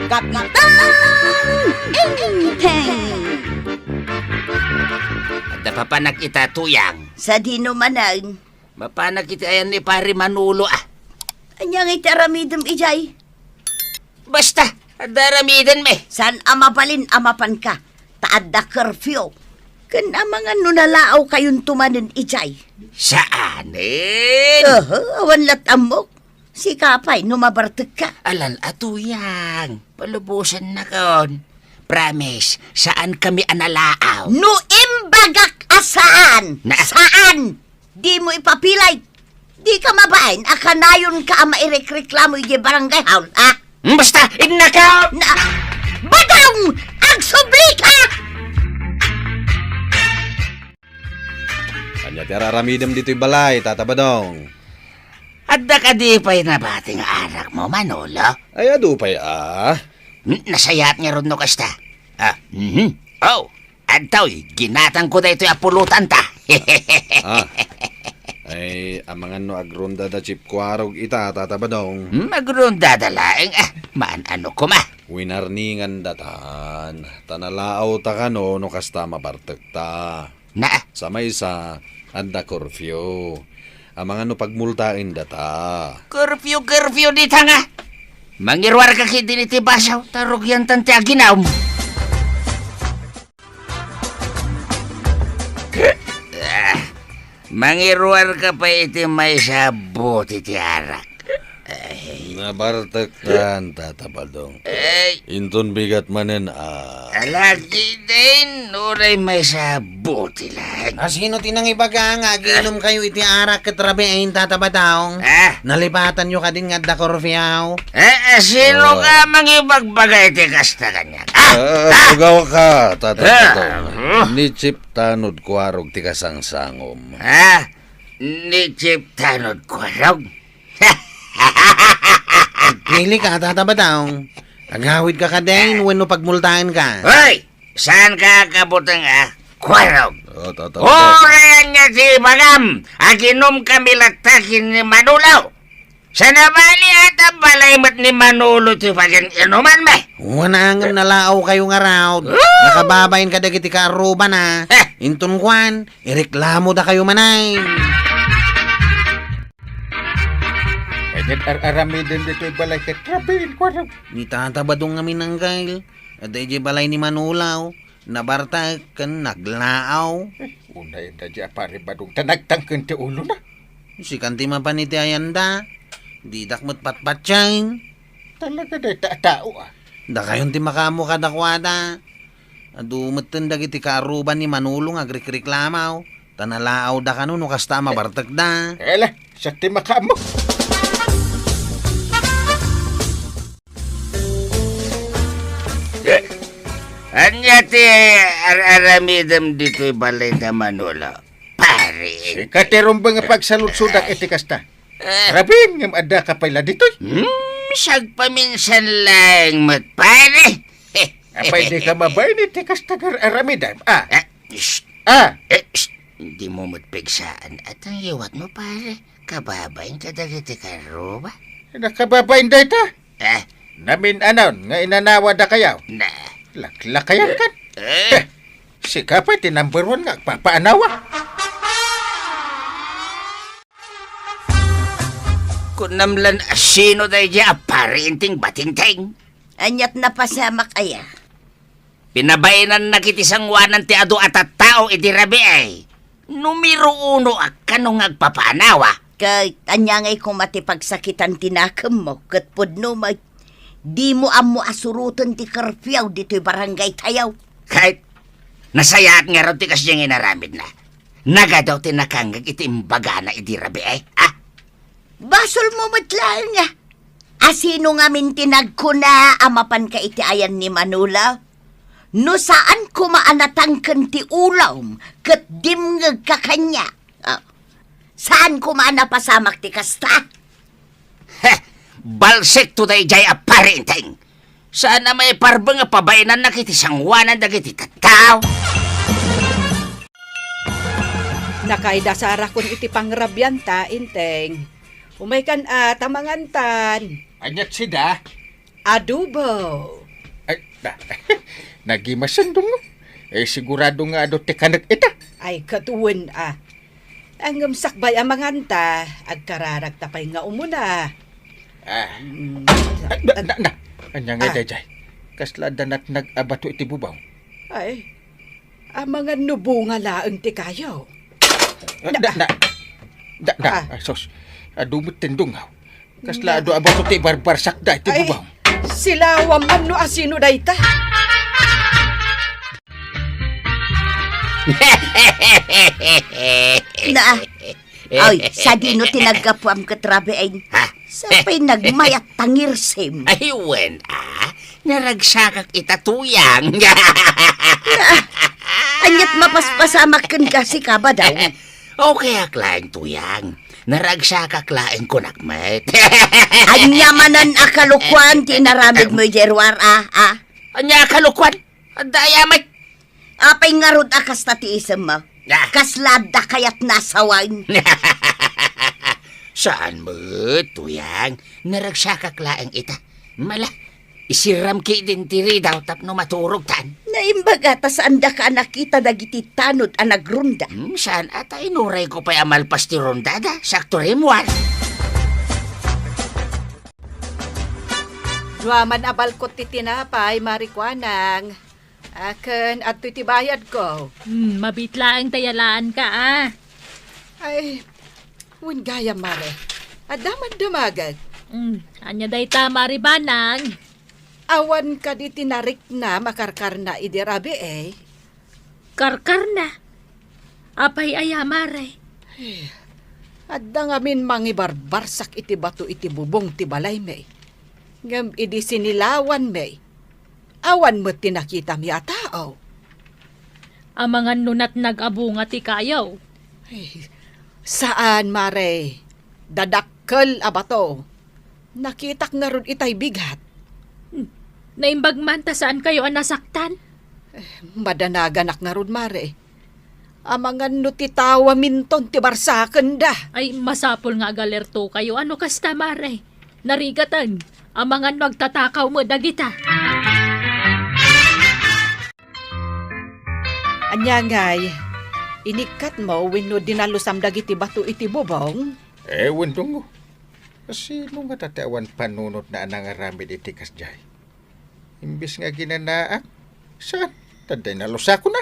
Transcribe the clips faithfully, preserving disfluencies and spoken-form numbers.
Kapitan Enteng! Adda papanak ita, Tuyang. Sadino manen? Mapanak iti ayan ni Pari Manolo, ah. Ania nga iti aramidem idiay? Basta, adda aramidenmi. Saan a mabalin a mapanka, ta adda curfew. Ken amangan no nalaawkayonto manen idiay. Saanen? Aha, awan lat ammok. Sika pay no mabartekka. Alan a, Tuyang, palubosennakon. Promise, saankami a nalaaw. No imbagak a saan, Na- saan? Dimo ipapilay. Dika mabain a kanayonka a mairikreklamo idiay barangay hall, a? Hmm, basta, innaka! Na, Badong! Agsublika! Ania ti ar-aramidem ditoy balay, Tata Badong? Adda kadi pay nabati nga arakmo, Manolo? Ay, adu pay, a. Hmm, nasayaat ngarud no kasta. Ah, mhm. Oh, adtoy, ginatangko daytoy a pulotanta. Ah. Ay, amangan no agrondada Chief Kuarog ita, Tata Badong. Hmm, agrondada laeng, ah, maan-ano koma. Winarningandatan, ta nalaawta kano no kasta mabartekta. Na. Sa maysa, adda curfew. Amangan no pagmultaendata. Curfew, curfew dita nga. Mangiruarka ketdin iti basaw, ta rugiantan ti aginawm. Ah, mangiruarka pay iti maysa a bote ti arak. Ay. Nabartektan, Tata Badong. Ay. Inton bigat manen, a. Alagiden, uray maysa a bote laeng. A, sino ti nangibaga nga aginom kayo iti arak ket rabii, Tata Badong? Ah. Nalipatanyo kadin nga adda curfew? Eh, eh, sino ka mangibagbaga iti kasta kaniak? Ah! Ah, ah! Tugawka, Tata Badong. Ah. Ni Chief Tanod Kuarog ti kasangsangom. Ah, ni Chief Tanod Kuarog? Agpili ka, Tata Badong. Agawidka kadin wenno pagmultaenka? Hoy! Saanka kabuteng a Kuarog? Oh, Tata Badong. Uray ania ti ibagam, aginomkami latta ken ni Manolo. Saan a bali, adda balay met ni Manolo ti pagan-inumanmi. Wana ngem nalaawkayo ngarud. Ah! Nakababain kadagiti kaarrubana. Heh! Inton kuan, ireklamodakayo manen. Ket ar-aramiden ditoy balay ket rabii, Kuarog. Ni Tata Badong nga minanggail, adda idiay balay ni Manolo, nabartek ken naglaaw. Eh, unay daydiay a Pari Badong ta nagtangken ti ulona. Sikan ti mapan iti ayanda, didak met patpatien. Talaga dayta a tao, a. Dakayon ti makaammo kadakuada. Adu metten dagiti kaarruba ni Manolo nga agrikreklamo, ta nalaawda kano no kasta a mabartekda. Ela, siak ti makaammo. Eh, ania ti ar-aramidem ditoy balay da Manolo, pare? Sika ti rumbeng a pagsaludsodak iti kasta. Eh. Rabii ngem addaka pay la ditoy? Hmm, sagpaminsan laeng met, pare. Apay dika mabain iti kasta nga ar-aramidem, a? Eh, shh. A? Eh, shh. Dimo met pigsaan a ti ngiwatmo, pare. Kababain kadagiti kaarruba. Nakababain dayta? Eh. Namin-anon nga inanawadakayo? Na. Laklakayankan? Eh. Eh, sika pay ti number one nga agpapaanawa. Kunam lan a sino daydiay a Pari Enteng, Batinteng? Aniat napasamak aya? Pinabainannak iti sangoanan ti adu a tattao iti rabii. Numero uno a kano nga agpapaanawa. Ket ania ngay koma ti pagsakitan ti nakemmo ket pudno met, dimo ammo a suroten ti curfew ditoy barangaytayo? Ket nasayaat ngarud ti kasdiay nga inaramidna. Nagadu ti nakangngeg iti imbagana idi rabii, a? Basolmo met laeng, a. A sino ngamin ti nagkuna a mapanka iti ayan ni Manolo? No saan koma a natangken ti ulom ket dimngegka kaniak, a, saan koma a napasamak ti kasta? Heh! Balsekto daydiay a Pari Enteng! Saan a maiparbeng a pabainannak iti sangoanan dagiti tattao. Nakaidasarakon iti pangrabianta, Enteng. Umaykan a, ta mangantan. Aniat sida? Adobo. Ay, na, nagimasen, Dong. Eh, sigurado nga adu ti kanek ita. Ay, ket wen a. Ngem sakbay a manganta, agkararagta pay nga umuna. Ah. Mm. Ay, na, na, na. Ania nga Ah. daydiay? Kasla adda natnag a bato iti bubong. Ay, amangan no bunga laeng ti kayo. Ah, na, na, na, na, Ah. ah, sus. Adu met ti Dong, aw. Kasla adu a bato ti barbarsakda iti Ay, bubong. Silawam man no asino dayta. Na, ay, sadino ti naggapuam ket Rabiay? Ha? Sapay nagmayat ta ngirsim. Ay, wen, ah. Naragsakak ita, Tuyang. Na, aniat mapaspasamak ken kasi ka ba daw? Okay ak laeng, Tuyang. Naragsakak laeng kunak met. Ania manen a kalokuan ti inaramid mo idiay ruar, a, a? Ania a kalokuan? Adda aya met. Apay ngarud a kasta ti isemmo? Ah. Kasla adda kayat nasawen? Saan met, Tuyang. Naragsakak laeng ita. Mala, isiram ki din ti ridaw tapno maturogtan. Naimbag a ta saandaka a nakita dagiti tanod a nagrunda. Hmm, saan a ta inurayko pay a malpas ti rundada, sakto rimmuar. Dua man a balkot ti tinapay, Mari Kuanang. Aken, adtoy ti bayadko. Hmm, mabit laeng ta yalaanka, a. Ay, wen gayam, Mare. Adda man damagek. Hmm, ania dayta, Mari Banang? Awan kadi ti nariknam a karkarna idi rabii? Karkarna? Apay aya, Mare? Eh, adda ngamin mangibarbarsak iti bato iti bubong ti balaymi. Ngem idi sinilawanmi, awan met ti nakitami a tao. Amangan no natnag a bunga ti kayo? Eh, saan, Mare. Dadakkel a bato. Nakitak ngarud itay bigat. Hmm. Naimbag man ta saan kayo a nasaktan? Eh, madanaganak ngarud, Mare. Amangan no ti tawaminton ti barsakenda. Ay, masapul nga agalerto kayo. Ano kasta, Mare? Narigaten. Amangan no agtatakaw met dagita. Ania ngay, inikkatmo wenno dinalusam dagiti bato iti bubong? Eh, wen, Dong. Sino ngata ti awan panunotna a nangaramid iti kasdiay? Imbes nga aginanaak, saan? Ta diay nalusakona.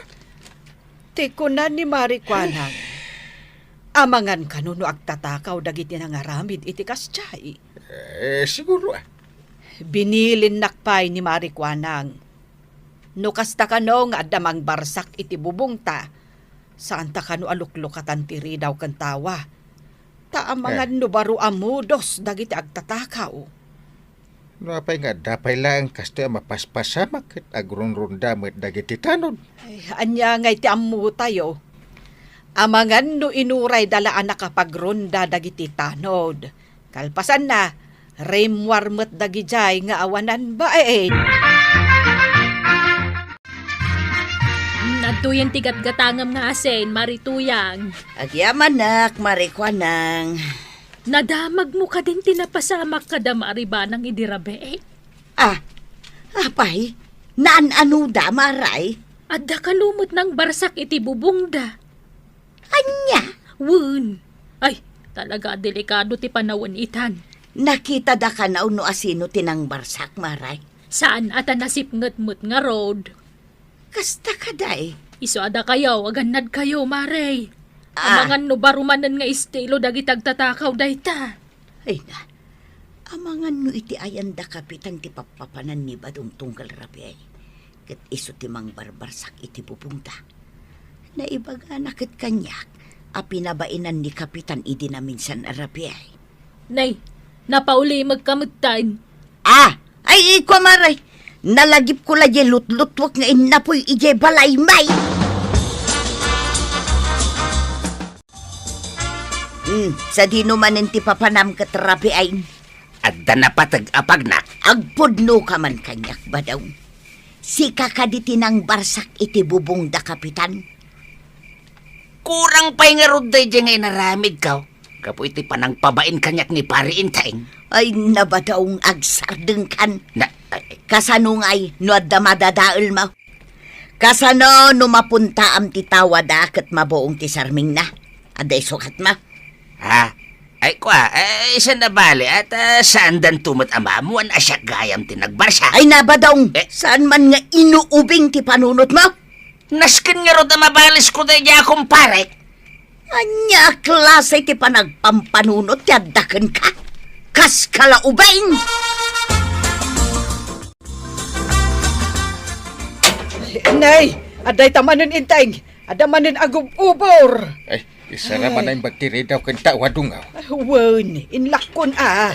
Ti kuna ni Mari Kuanang, amangan kano no agtatakaw dagiti nangaramid iti kasdiay? Eh, siguro, a. Binilinnak pay ni Mari Kuanang. No kasta kano nga adda mangbarsak iti bubongta, saanta kano a luklukatan ti ridaw ken tawa. Ta amangan Eh. no baro a modus dagiti agtatakaw. No apay nga adda pay laeng kastoy a mapaspasamak ket agrunrunda met dagiti tanod? Ay, ania ngay ti ammotayo? Amangan no inurayda la a nakapagrunda dagiti tanod. Kalpasanna, rimmuar met dagidiay nga awanan bain. Adtoyen ti gatgatangem nga asin, Mari Tuyang. Agyamanak, Mari Kuanang. Nadamagmo kadin ti napasamak kada Mari Banang idi rabii? Ah, apay, naan-anoda, Maray? Adda kano met nangbarsak iti bubongda. Ania? Wen. Ay, talaga a delikado ti panawen itan. Nakitada kano no asino ti nangbarsak, Maray? Saan a ta nasipnget met ngarud. Kasta kadi? Isu a dakayo, agannadkayo, Maray. Ah. Amangan no baro manen nga estilo dagiti agtatakaw dayta. Ay na, amangan no iti ayan da kapitan ti pappapanan ni Badong tunggal rabii, ket isu ti mangbarbarsak iti bubongda. Naibagana ket kaniak a pinabainan ni kapitan idi naminsan a rabii. Nay, napaulimegka metten. Ah! Ay, ikua, Maray! Nalagipko la diay lutlutwek nga innapoy idiay balaymi! Hmm, sadino manen ti papanam ket rabii? Adda napateg a pagnak. Agpudnoka man kaniak, Badong. Sika kadi ti nangbarsak iti bubongda, kapitan? Kurang pay ngarud daydiay nga inaramidko gapu iti panangpabain kaniak ni Pari Enteng. Ay, nabadaong agsardengkan. Na, ay, Kasano ngay no adda madadaelmo? Kasano no mapuntaam ti tawada ket mabuong ti sarmingna? Adda isukatmo? Ha? Ay, kua, eh, saan a bali, at, ah, saandanto met a maamuan a siak gayam ti nagbarsak? Ay, nabadaong! Eh? Saan man nga inuubing ti panunotmo? Nasken ngarud a mabalisko daydiay a kumparek. Ania a klase ti panagpampanunot ti adda kenka? Kas ka la ubing! Nay, adda ita manen inteng. Adda manen agub-ubor. Ay, isara man a imbag ti ridaw ken tawa dungaw. Wen, inlakkon a.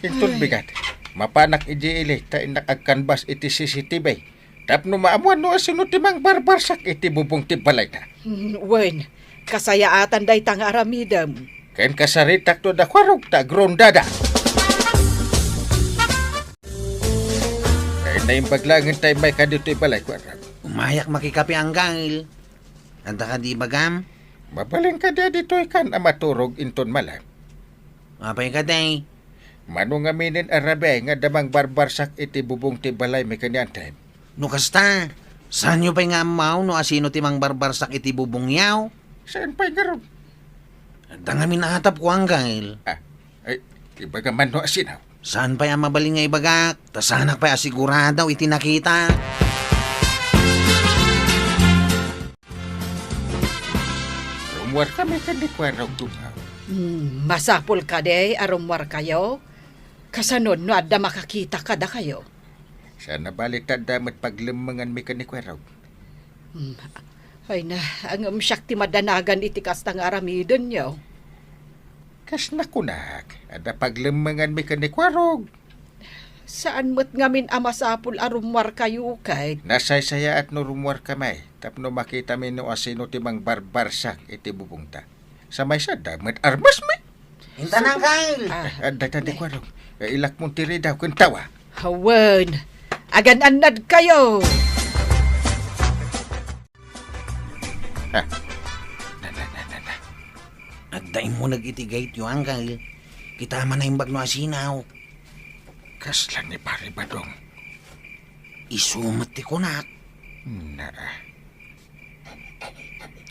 Inton bigat, mapanak idiay ili ta innak agkanbas iti C C T V. Tapno maamuan no asino ti mangbarbarsak iti bubong ti balayna. Hmm, wen, kasayaatan dayta nga aramidem. Ken kasaritak no adda kuarog ta agrondada. Ay, naimbag laengen ta immay ka ditoy balay, kuarog. Umayak makikape, Anggail. Adda kadi ibagam? Mabalin kadi a ditoy kan a maturog inton malem? Apay kadi? Mano ngamin a rabii nga adda mangbarbarsak iti bubong ti balaymi ken ni Antay? No kasta, saanyo pay nga ammo no asino ti mangbarbarsak iti bubongyo? Saan pay ngarud? Adda ngamin a atapko, Anggail. Ah, ay, ibagam man no asino. Saan pay a mabalin nga ibagak, ta saanak pay a sigurado iti nakita. Rummuarkami ken ni Kuarog, Dungaw. Hmm, masapul kadi a rummuarkayo? Kasano no adda makakita kadakayo? Saan a bali ta adda met paglemmenganmi ken ni Kuarog. Hmm. Ay na, ngem siak ti madanagan iti kasta nga aramidenyo. Kas nakunak, adda paglemmenganmi ken ni Kuarog. Saan met ngamin a masapul a rummuarkayo ket? Nasaysayaat no rummuarkami, tapno makitami no asino ti mangbarbarsak iti bubongta. Sa maysa, adda met armasmi. Intanan, Kyle. Ah. Eh, adda ta di kuarog. Eh, ilakmon ti ridaw ken tawa. Awan. Agan-annadkayo. Ah. Na, na, na, na, na. Adda immuneg iti gaytyo, Angkal. Kita man a imbag no asino. Kasla ni Pare Badong. Isu met ti kunak. Na.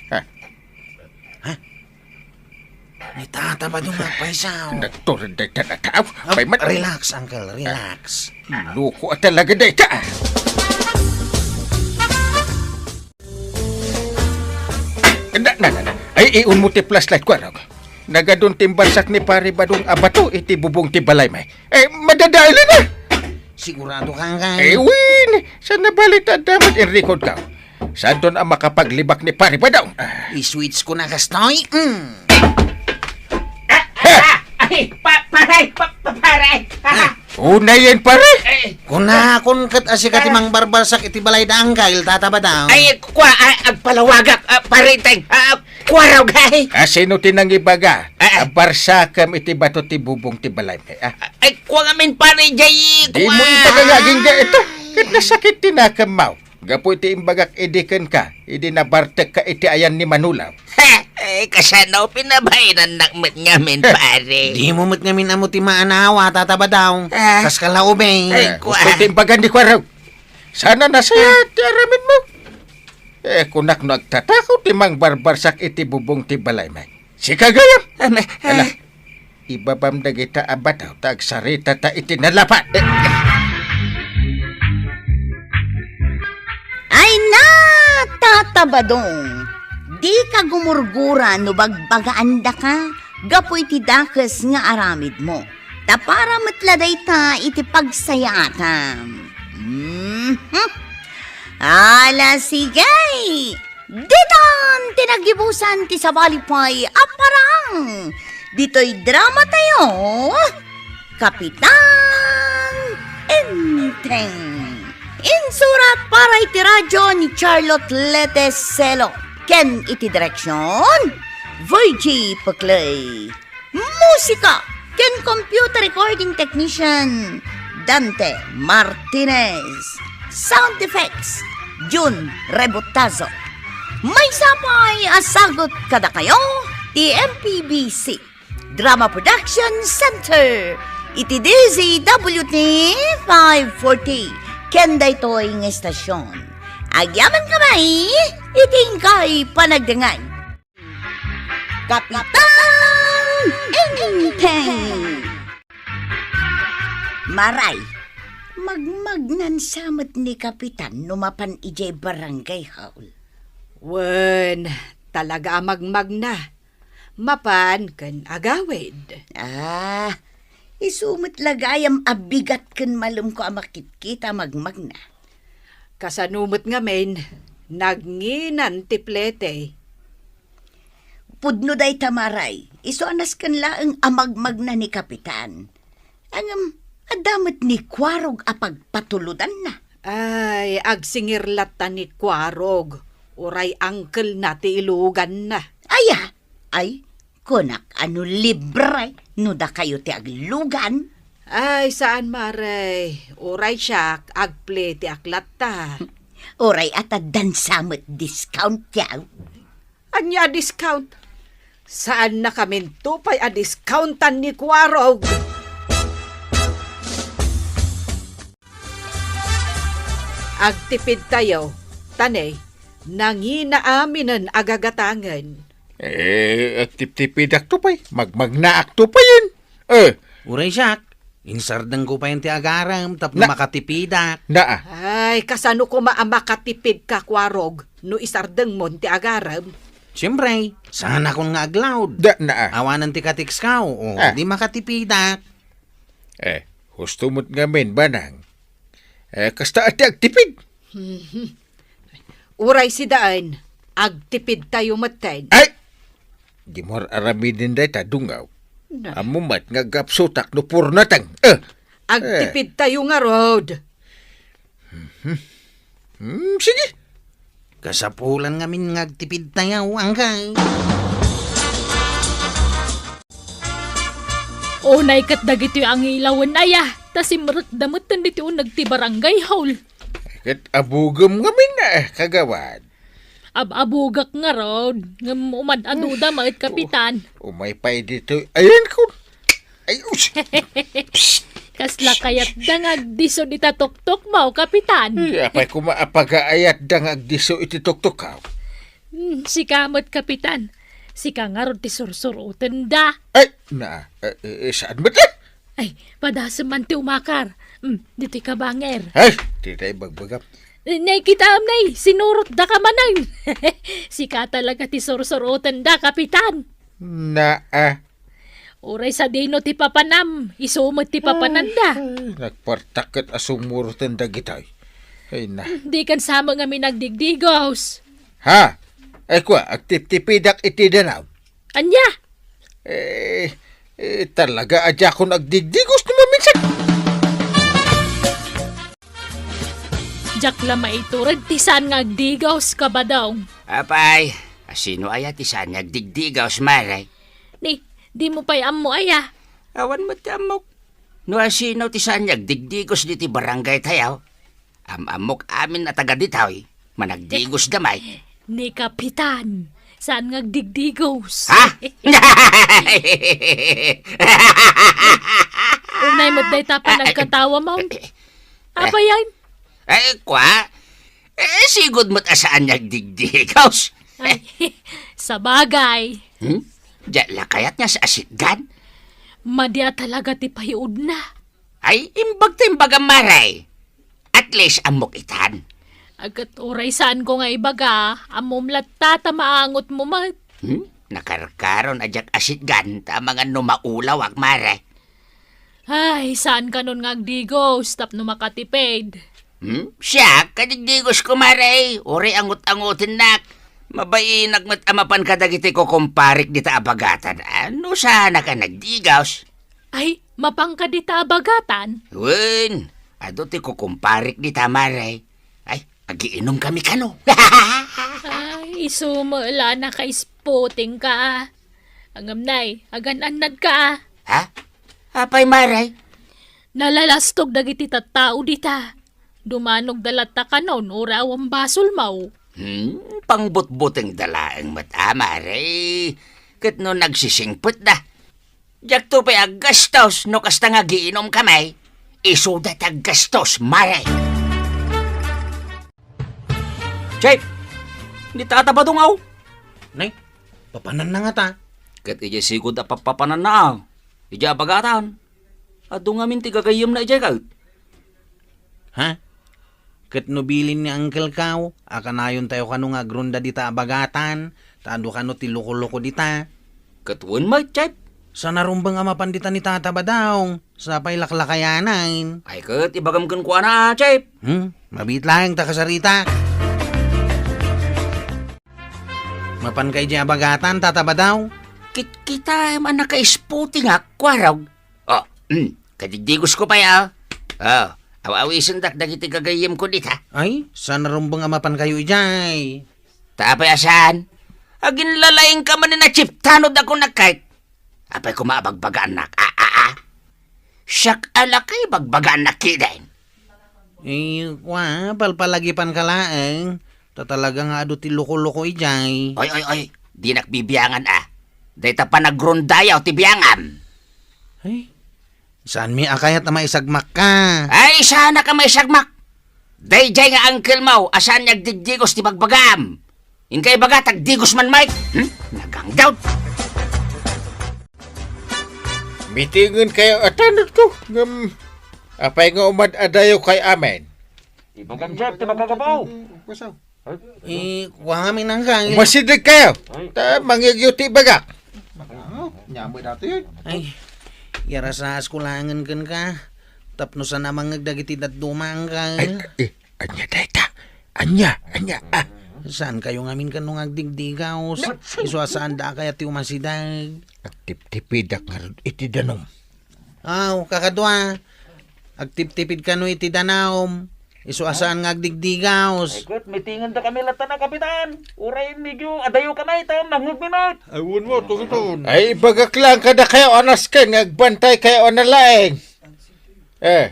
Ha? Ha? Ni Tata Badong a paysaw. Nagtured dayta a tao. Ah, pay mat- relax, Uncle, relax. Loko a talaga dayta. Na, na, na, na. Ay, iunmo ti flashlight, kuarog. Nagadun ti imbarsak ni Pare Badong a bato iti bubong ti balaymi. Eh, madadaelen a. Sigurado ka, Uncle? Eh, wen. Saan a bali ta adda met in record ka? Saanton a makapaglibak ni Pare Badong? Ah. I-switch ko na kastoy. Mm. Ah, ah, ah, ay, pa-, pare, pa-, pa-, pare. Ah. Unayen, pare. Eh. Kunakon ket a sika ti mangbarbarsak iti balayda, Uncle, Tata Badong. Ay, kua, ah, agpalawagak, ah, pare, tay. Ah, kuarog, ay. Asino ti nangibaga? Ah, ah. A barsakem iti bato ti bubong ti balaymi, ah. Ay, kua ngamin, pare, jay, kua. Dimo ibaga nga agingga ita. Ket nasakit ti nakemmo. Gapu iti imbagak idi kenka, idi nabartekka iti ayan ni Manulaw. Eh, kasano pinabainannak met ngamin, pare? Dimo met ngamin ammo ti maanawa, Tata Badong. Ah. Kas ka la ubing. Ay, eh, kua. Gusto ti imbagan ni Kuarog. Saan a nasayaat ti aramidmo. Eh, kunak no agtatakaw ti mangbarbarsak iti bubong ti balaymi. Sika gayam. Ala, ala. Ibabam dagita a bato ta agsaritata iti nalapat. Ay na, Tata Badong, dika gumurgura no bagbagaan daka gapu iti dakes nga aramidmo. Ta para met la dayta iti pagsayaatam. Mhm. Ala, sige. Ditan ti naggibusan ti sabali pay a parang. Ditoy drama tayo, Kapitan Enteng. Insurat para iti radyo ni Charlotte Lete Selo. Ken iti direksyon, Virgie Peclay. Musika ken computer recording technician, Dante Martinez. Sound effects, Jun Rebotazo. Maysa pay a sagut kadakayo ti M P B C Drama Production Center, Iti D Z W T five forty, ken daytoy nga estasyon, agyaman kami iti inkay panagdengngeg. Kapitan Enteng! Maray, magmagnan sa met ni Kapitan no mapan idiay barangay hall. Wen, talaga a magmagna. Mapan ken agawid. Ah, isu met la gayam a bigat ken malemko a makitkita a magmagna. Kasano met ngamin, nagnginan ti plete. Pudno dayta, Maray. Isu a nasken laeng a magmagna ni Kapitan. Ngem, adda met ni Kuarog a pagpatulodanna. Ay, agsingir latta ni Kuarog. Uray angkelna ti iluganna. Aya, ay, kunak a no libre no dakayo ti aglugan. Ay, saan, Maray. Uray siak, agplete ak latta. Uray a taddan sa met discount, yaw. Ania a discount? Saannakaminto pay a discountan ni Kuarog. Agtipidtayo, ta ne, nangina aminen a gagatangen. Eh, agtiptipidakto pay. Magmagnaakto payen. Eh. Uray siak, insardengko payen ti agarem tapno Na- makatipidak. Naa. Ay, kasano koma a makatipidka, Kuarog, no isardengmon ti agarem? Siyempre, saanakon nga aglaud. Da, naa. Awanen ti katikskaw, o, Ah. di makatipidak. Eh, husto met ngamin, Banang. Eh, kasta a ti agtipid. Uray sidaen, agtipidtayo metten. Ay! Dimo ar-aramiden dayta, dungaw. Na. Ammo met nga agapsutak no purnateng. Eh! Agtipidtayo ngarud. Hmm, sige. Kasapulan ngamin nga agtipidtayo, angkay. Unay ket dagitoy a ngilawen aya, ta simrekda metten ditoy uneg ti barangay hall. Ket abugem ngamin, eh, kagawad. Ab-abugak ngarud, ngem umad-aduda met, Kapitan. Umay pay ditoy. Ayan ko. Ay, us-, Kasla kayatda nga agdiso dita tuktukmo, Kapitan. Ay, apay koma a pagaayatda nga agdiso iti tuktukaw? Hmm, sika met, Kapitan. Sika ngarud ti sursurotenda. Ay, na, eh, eh, saan met, eh? Ay, padasem man ti umakar. Hmm, ditoy kabanger. Ay, ditoy bagbagam. Eh, nakitaem, nay, sinurotda ka manen. Sika talaga ti sursurotenda, Kapitan. Na, ah. Uray sadino ti papanam, isu met ti papananda. Ay, nagpartak ket a sumuroten dagitoy. Ay na. Dikan sa met ngamin agdigdigos. Ha? Ay kua, agtiptipidak iti danaw. Ania? Eh, eh, talaga a diakon agdigdigos no maminsan. Diak la maitured ti saan nga agdigos, Kabadong. Apay, asino aya ti saan nga agdigdigos, Mare? Ni, dimo pay ammo aya? Awan met ti ammok. No asino ti saan nga agdigdigos ditoy barangay tayo? Am-ammok amin a taga ditoy, managdigosda met. Ni Kapitan, saan nga agdigdigos? Ha? Unay met dayta panagkatawa mo. Apay yan? Eh, kua? Eh, sigud met a saan nga agdigdigos. Ay, sabagay. Hmm? Diak la kayat nga sa asidgan? Madi a talaga ti payuodna. Ay, imbag ta imbagam, Mare. At least, ammok itan. Ket uray saanko nga ibaga, ammom latta ta maangotmo met. Hmm? Nakarkaron a diak asidgan ta amangan no maulawak, Mare. Ay, saan kanon nga agdigos tapno makatipid? Hmm? Siak, kadigdigos ko, Mare. Uray angot-angotennak. Mabainak met a mapan kadagiti kukumparik dita a bagatan. Ano saanak a nagdigos? Ay, mapanka dita a bagatan? Wen, adu ti kukumparik dita, Mare. Ay, agiinom kami kano. Ay, isu met la nakaisputing ka. Ngem nay, agan-annad ka. Ha? Apay, Mare? Nalalastog dagiti tattao dita. Dumanogda latta kanon, uray awan basolmo. Hmm, pangbutbutengda laeng met a, Mare. Ket no nagsisingpetda, Diakto pay aggastos no kasta nga agiinom kami. Isuda ti aggastos, mare. Chef! Ni Tata Badong, aw! Nay, papananna ngata. Ket idiay sigud a papapananna, aw. Idiay abagatan. Adu ngamin ti gagayyemna idiay ket. Ha? Ket no bilin ni Uncle Kao, a kanayontayo kano nga agronda dita abagatan, ta adu kano ti loko-loko dita. Ket wen met, Chef. Saan a rumbeng a mapan dita ni Tata Badong, sapay laklakayanan. Ay ket, ibagam kenkuana, Chef. Hmm? Mabiit laeng ta kasarita. Mapanka idiay abagatan, Tata Badong? Kitkitaem a nakaisputingak, kuarog. Oh, mm, kadigdigos ko pay, ah. Oh, aw-awisendak dagiti gagayyemko dita. Ay, saan a rumbeng a mapankayo idiay? Ta apay a saan? Aginlalaingka manen a Chef Tanod a kunakket. Apay koma a bagbagaannak? A, a, a. Siak a laki bagbagaannak ketdin. Eh, wa, palpalagipanka laeng. Ta talaga nga adu ti loko-loko idiay. Oy, oy, oy. Dinak bibiangan, a. Dayta panagrondayo ti biangam. Ay, saanmi a kayat a maisagmakka? Ay, saanak a maisagmak. Daydiay nga uncle mo a saan nga agdigdigos ti bagbagam. Inka ibaga, tagdigos man, Mike. Hmm? Nagangdaw. Mitingenkayo a tanodko, ngem apay nga umad-adayokayo amin? Ibagam, Chef, ti makagapu. Ay, eh, kua ngamin, Uncle. Umasidegkayo. Ay. Ta mangngegyo ti ibagak. Ah, nyamo dati, eh. Ay, iyarasasko laengen kenka. Tapno saan a mangngeg dagiti dadduma, Uncle. Ay, eh, ania dayta? Ania? Ania? Ah. Saankayo ngamin kano nga agdigdigaos? Isu a saanda a kayat ti umasideg. Agtiptipidak ngarud iti danum. Aw, kakadua, agtiptipid kano iti danum. Isu a saan nga agdigdigaos. Ay, ket, mitingenda kami latta na, Kapitan. Uray medyo adayo kami, ta mangngegmi met. Ay, wen mo, tugiton. Ay, ibagak lang kadakayo a nasken nga agbantaykayo a nalaing. Eh.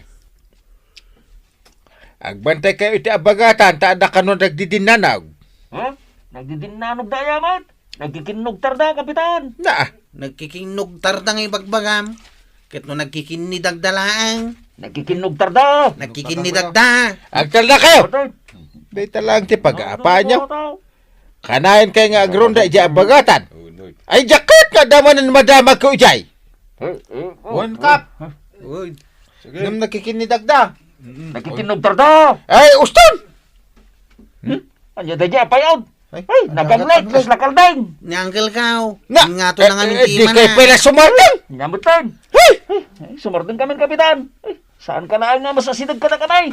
Agbantaykayo iti abagatan, ta adda kano nagdidinnanag. Ha? Nagdidinnanag da aya met? Nagkikinnugtarda, Kapitan. Na, nagkikinnugtarda nga ibagbagam. Ket no nagkikinnidagda laeng. Nagkikinnugtarda. Nagkikinnidagda. Agtaldakayo. Patay. Dayta laeng ti pag-aapaanyo. Ano, ano, ano? Kanayon kay nga agronda idiay abagatan. Ay, diak ket nga adda manen madamagko idiay. Eh, eh, oh, One cup. Eh, eh. Uy. Sige. Ngem nagkikinnidagda. Mm-mm. Nagkikinnugtarda. Ay, uston! Hmm? Ania daydiay a pay-od? Ay, ay, naganglit, naganglit. Kasla kalding. Ni Uncle Kao. Na, ngato eh, na nga eh, di kayo pala sumardeng. Nyambutan. Hey! Ay, sumardeng kami, Kapitan. Ay, saan ka na nga masasideg ka na kami?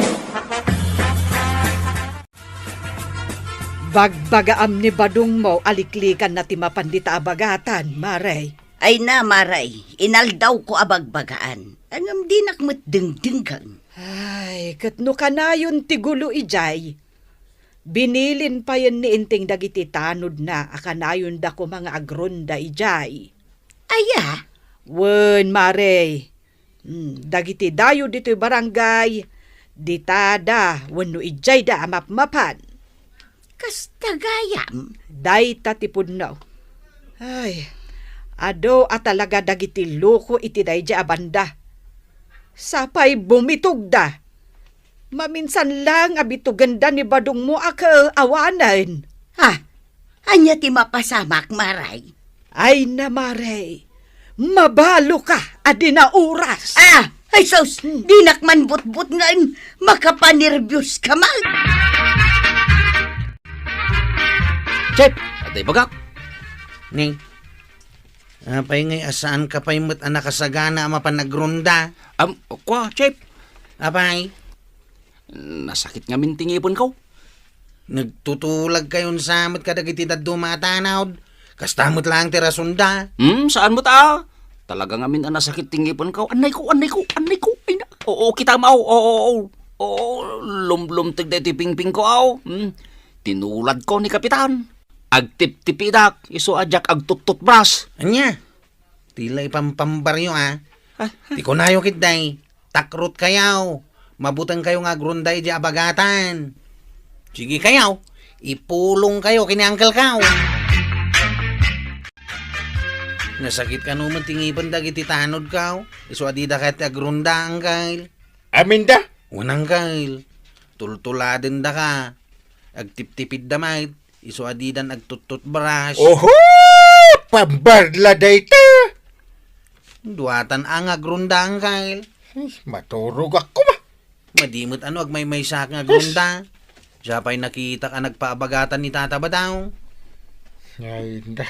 Bagbagaam ni Badong mo, aliklikan na ti mapan dita abagatan, Mare. Ay na, Mare, inaldawko a bagbagaan. Ngem dinak met dengdenggen. Ay, ket no kanayon ti gulo idiay, binilin payen ni Enteng dagiti tanodna a kanayonda koma nga agronda idiay. Aya? Wen, Mare. Hmm, dagiti dayo ditoy barangay, ditada wenno idiayda a mapmapan. Kasta gayam? Dayta ti pudno. Ay, adu a talaga dagiti loko iti daydiay a banda. Sapay bumitogda. Maminsan laeng a bitugenda ni Badong mo a kaawanen. Ha? Ania ti mapasamak, Mare? Ay na, Mare, mabaluka a di na oras. Ah! Ay sus! Hmm. Dinak man butbutngen, makapanerbios ka man. Chef, adda ibagak. Ni, apay ngay a saan ka pay met a nakasagana a mapan agronda? Am, kua, Chef. Apay? Nasakit ngamin ti ngipenko. Nagtutulagkayon sa met kadagiti dadduma a tanod. Kasta met laeng ti rasonda. Hmm, saan met a? Talaga ngamin a nasakit ti ngipenko. Annayko, annayko, annayko. Ay na. Oo, kita mo. Oo, oo, oo. Oo, lumlumteg daytoy pingpingko, aw. Hmm. Tinuladko ni Kapitan. Agtiptipidak, isu a diak agtuttutbras. Ania? Ti la ipampambaryo, a. Ah, ah. Ti kunayo ketdi, takrotkayo. Mabutengkayo nga agronda idiay abagatan. Sige kayo, ipulongkayo ken ni Uncle Kao. Nasakit kano met ti ngipen dagiti tanodko. Isu a dida ket ti agrunda, Angkel. Aminda? Wen, Angkel. Tultuladendaka. Agtiptipidda met. Isu a didan agtuttutbras. Oho! Pambarla dayta! Duatan a nga agrunda, Angkel. Ay, maturogak koma. Madi met ano agmaymaysaak nga agrunda. Siya pay nakitak a nagpaabagatan ni Tata Badong. Ay, inda.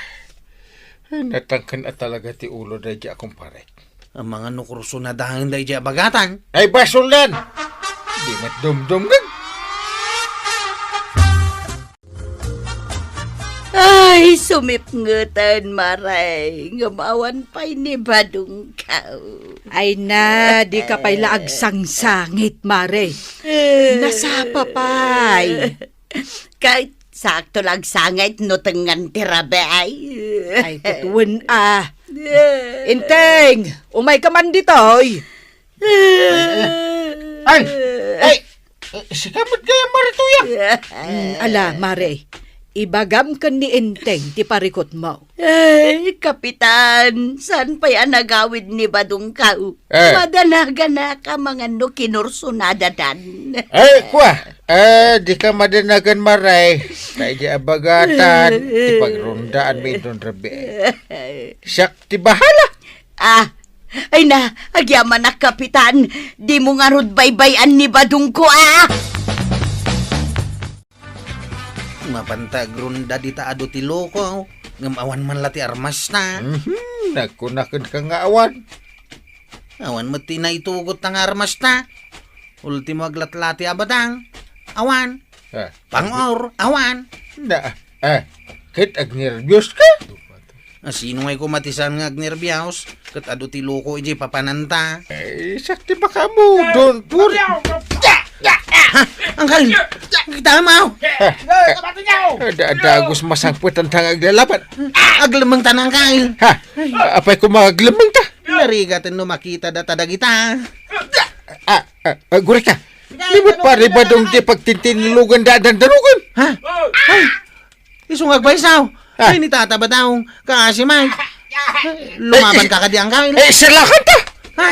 Ay, natangken a talaga ti ulo daydi a kumparek. Amangan no kursunadaen daydi a bagatan. Ay, basoldan! Di met dumdumngeg. Ay, sumipngeten, Mare, ngem awan pay ni Badongko. Ay na, di ka pay la agsangsangit, Mare. Nasapa pay. Ket sakto la agsangit no tengngan ti rabii. Ay, ket wen a. Enteng, umayka man ditoy. Ay! Ay! Eh, sika met gayam, Mare Tuya? Mm, ala, Mare. Ibagam ken ni Enteng ti parikutmo. Ay, Kapitan, saan pay a nagawid ni Badongko? Eh. Madanaganaka mangan no kinursunadadan. Ay, kua. Eh, di ka madanagan, Mare. Kay di abagatan, ti pagrundaanmi inton rabii. Siak ti bahala. Ah, ay na, agyamanak, Kapitan. Dimo ngarud baybay-an ni Badongko, ah! Mapanta agrunda dita adu ti loko, ngem awan man la ti armasta. Mhm, nagkunakenka nga awan. Awan met ti naitugotta nga armasta. Ultimo aglatlati a badang. Awan. Ah. Pang-or, awan. Na, ah, ket agnerbios ka? A, sino ngay koma ti saan nga agnerbios? Ket adu ti loko idiay papananta. Ay, sakti baka mo, don't worry. Ha? Angkal! Kita mo! Ha? Ada, ada, Agus, masangpet ang tanga aglalaban. Aglemeng ta, Angkal! Ha? Apay ko maglemmeng ta? Narigat no makita data dagita. Ah, ah, ah, gurika. Di mo pa ribadong di pagtintinilugan da dandanugan? Ha? Ay! Isu nga agbaysaw. Ah. Ay, ni Tata Badong, kaasi man. Lumaban ka kadi, Angkal. Eh, silakan ta! Ha?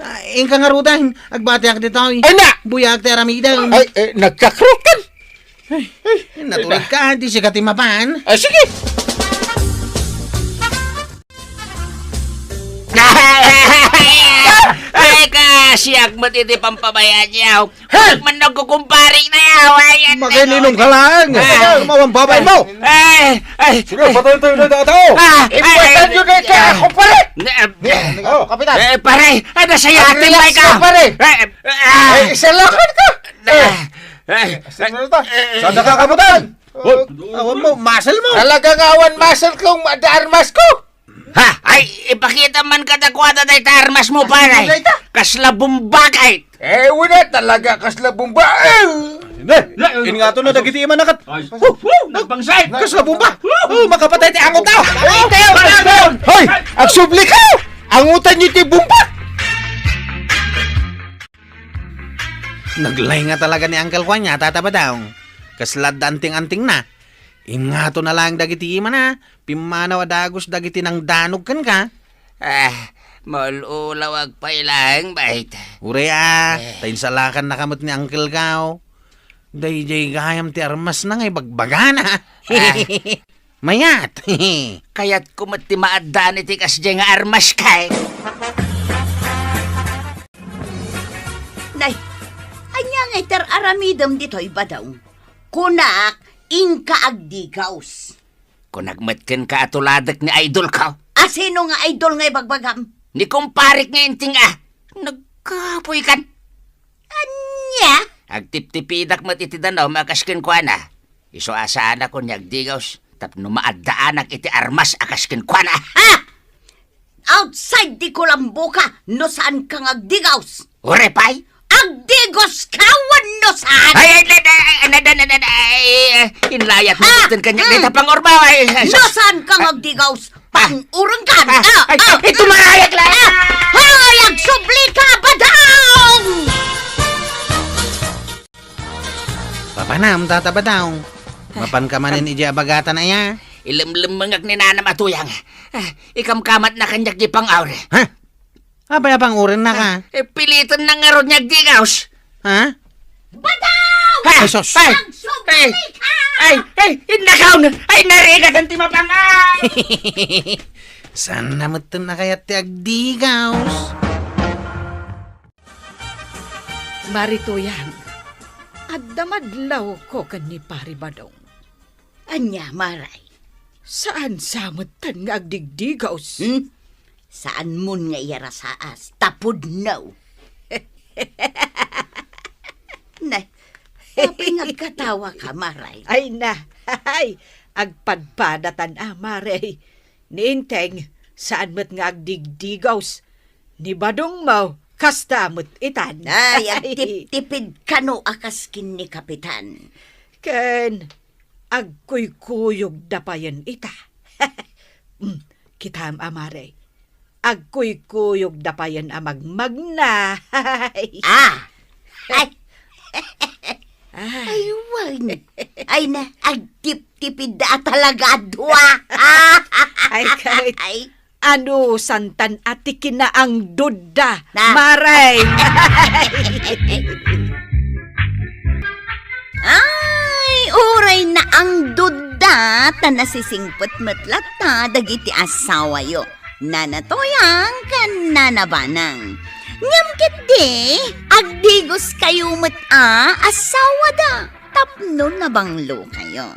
Ah, inka nga rudan, agbatiak ditoy. Ay, na! Buyak ti aramidem. Ay, eh, nagkakrot kan. Ay, natulig ka, di siya katimapan. Ah, sige. Ay, kasiak met iti pampabayaanyo. Ha? Mannog ko kumpare na yaw. Ay, ay, Makininong ka lang. Ah. Ay, mawang babay mo. Ay, ay. Sige, patayin tayo na tao. Ah, ay, Ipatan nyo na ito, ah, ako pala. Ah, Oh. Kapitan. Eh, pare, ano sa Ang yatin, relax Mike, ka, ah? pare. Eh, ah. Ay, isa lang ka. Ah, ay, Sino na ito? eh, Saan nakakabutan? Oh. Awan mo, muscle mo. Talaga nga awan muscle kong ma-, armas ko. Ha? Ay, ipakita man kadakuada dayta armas mo, pare. Ano dayta? Kasla bomba kay. Eh, wala talaga, kasla bomba. Eh! Ne, ingato na dagiti imanakat. Ay, oh, oh, nagpangsay. Kasla bomba. Oh, makapatay ti angot na. Ay, tayo, tayo. Hoy, agsubli ka. Angutan niyo ti bomba. Naglay nga talaga ni Uncle Juan niya, Tata Badong. Kasla anting-anting na. Ingato na lang dagiti imana. Pimmanaw a dagus dagiti nangdanog kenka. Ah, maul-ulawak pay laeng, bait. Uray a, Eh. ta insalakannaka met ni Uncle Gao. Daydiay gayam ti armas na nga ibagbagana. Ah. Mayat. Kayatko met ti maaddaan iti kasdiay nga armas kay. Nay, ania nga itar-aramidem ditoy, Badong? Kunak, inka agdigaws. Kunak met kenka a tuladek ni idolko. A, sino nga idol nga ibagbagam? Ni kumparek nga inting a. Nagkapoy kan. Ania? Agtiptipidak met iti danum a kas kenkuana. Isu a saanakon nga agdigaws tapno maaddaanak iti armas a kas kenkuana. Ha? Outside ti kulamboka no saan ka nga agdigaws. Uray pay? Agdigaws ka wenno saan? Ay, ay, ay, ay, ay, ay, ay, ay, ay, ay, inlayat mo Ha? iten kanya. Hmm. Dita pang-urbaw, ay, ay, No sus. saan ka nga agdigaws? Ah. Pang-ureng ka. Ah, Ah, ay, ah, ito marayag lang. Ah, hoy, agsubli ka, Badong! Papanam, Tata Badong. Mapan ka manen idiay abagatan aya? Ilemlemmengak ni Nanam a Tuyang. Ah, ikamkamatna kaniak di pang-aw. Ha? Apay a pang-awennaka? Eh, pilitennak ngarud nga agdigaws. Ha? Badaw! Ha? Ay, sus! Ay! Ay! Ay! Ay! Innakaw na! Ay, narigatan ti mapang-aw! Saan na metten a kayat ti agdigaws? Mari Tuyang, adda madlawko ken ni Pari Badong. Ania, Mare? Saan sa metten nga agdigdigaws? Hmm? Saanmon nga iyarasaas, ta pudno. Ne, apay nga agkatawaka, Mare? Ay na, ay, agpadpadatan a, Mare. Ni Enteng, saan met nga agdigdigaws. Ni Badong mo, kasta met itan. Ay, agtiptipid kano a kas ken ni Kapitan. Ken agkuykuyogda payen ita. Mm, kitam a, Mare. Agkuykuyogda payen a magmagna. Ah! Ay! Ah. Ay, wen. Ay na, agtiptipid a talaga a dua. Ay, kay, ay. Ano, santan a ti kinaangdodda, na. Mare? Ay, uray naangdodda, ta nasisingpet met latta dagiti asawayo. Nana Toyang ken Nana Banang. Ngem ketdi, agdigoskayo met a asawada tapno nabanglokayo.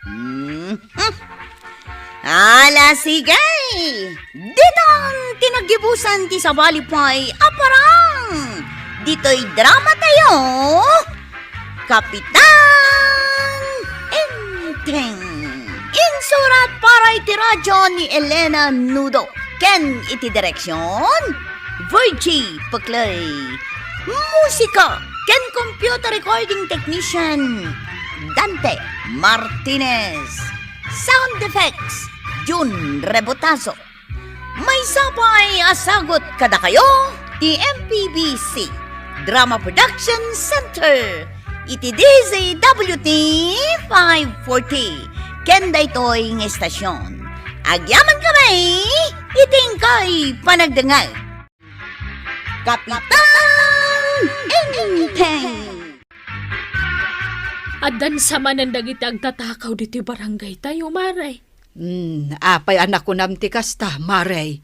Mhm. Ala, sige! Ditan ti naggibusan ti sabali pay a parang! Ditoy drama tayo, Kapitan Enteng. Insurat para iti radyo ni Elena Nudo ken iti direksyon, Virgie Peclay. Musika ken computer recording technician, Dante Martinez. Sound effects, Jun Rebotazo. Maysa pay a sagut kadakayo ti M P B C Drama Production Center iti D Z W T five forty ken daytoy nga estasion. Agyaman kami iti inkay panagdengngeg. Kapitan Enteng! Addan sa manen dagiti agtatakaw ditoy barangay tayo, Mare. Hmm, apay a nakunam ti kasta, Mare?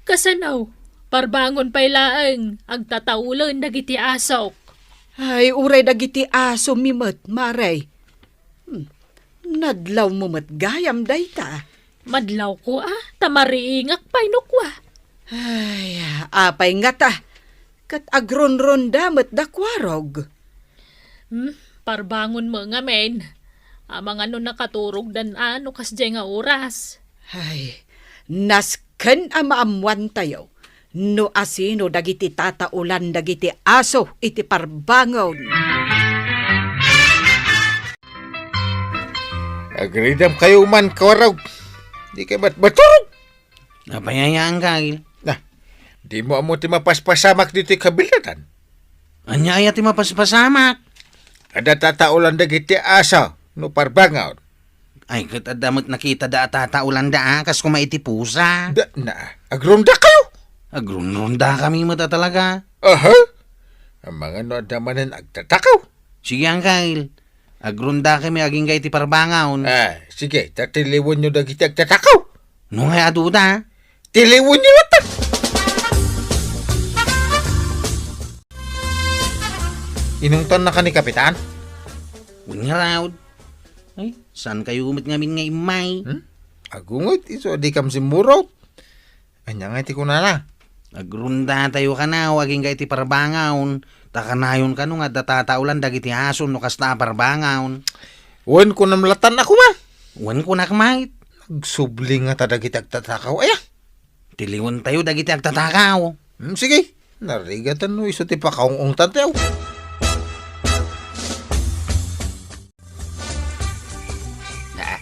Kasano? Parbangon pay laeng, agtataolen dagiti asok. Ay, uray dagiti asomi met, Mare. Hmm, nadlawmo met gayam dayta. Madlawko a, ta mariingak pay no kua. Ay, apay ngata? Ket agrunrunda met da Kuarog. Hmm, parbangon met ngamin. Amangan no nakaturogdan a no kasdiay nga oras. Ay, nasken a maammoantayo no asino dagiti tataolan dagiti aso iti parbangon. Agridamkayo man, Kuarog. Dikay met maturog. Apay aya, Angkel? Na, dimo ammo ti mapaspasamak ditoy kabilatan? Ania aya ti mapaspasamak? Adda tataolan dagiti aso no parbangon. Ay, ket adda met nakitada a tataolanda, a, kas koma iti pusa. Da, na, agrundakayo. Agrunrundakami met a talaga. Aha. Amangan no adda manen agtatakaw. Sige, Angkel. Agrundakami agingga iti parbangon. Ah, sige, ta tiliwenyo dagiti agtatakaw. No ngay aduda, tiliwenyo latta. Inungtonnaka ni Kapitan? Wen ngarud. Ay, saankayo met ngamin nga immay? Hmm? Agunget, isu a dikam simmurot. Ania ngay ti kunana? Agrundatayo kano agingga iti parbangon, ta kanayon kano nga adda tataolan dagiti aso no kasta a parbangon. Wen, kunam lattan a koma. Wen, kunak met. Nagsubli ngata dagiti agtatakaw aya. Tiliwentayo dagiti agtatakaw. Hmm, sige. Narigatan no isu ti pakaung-ungtantayo. Ah.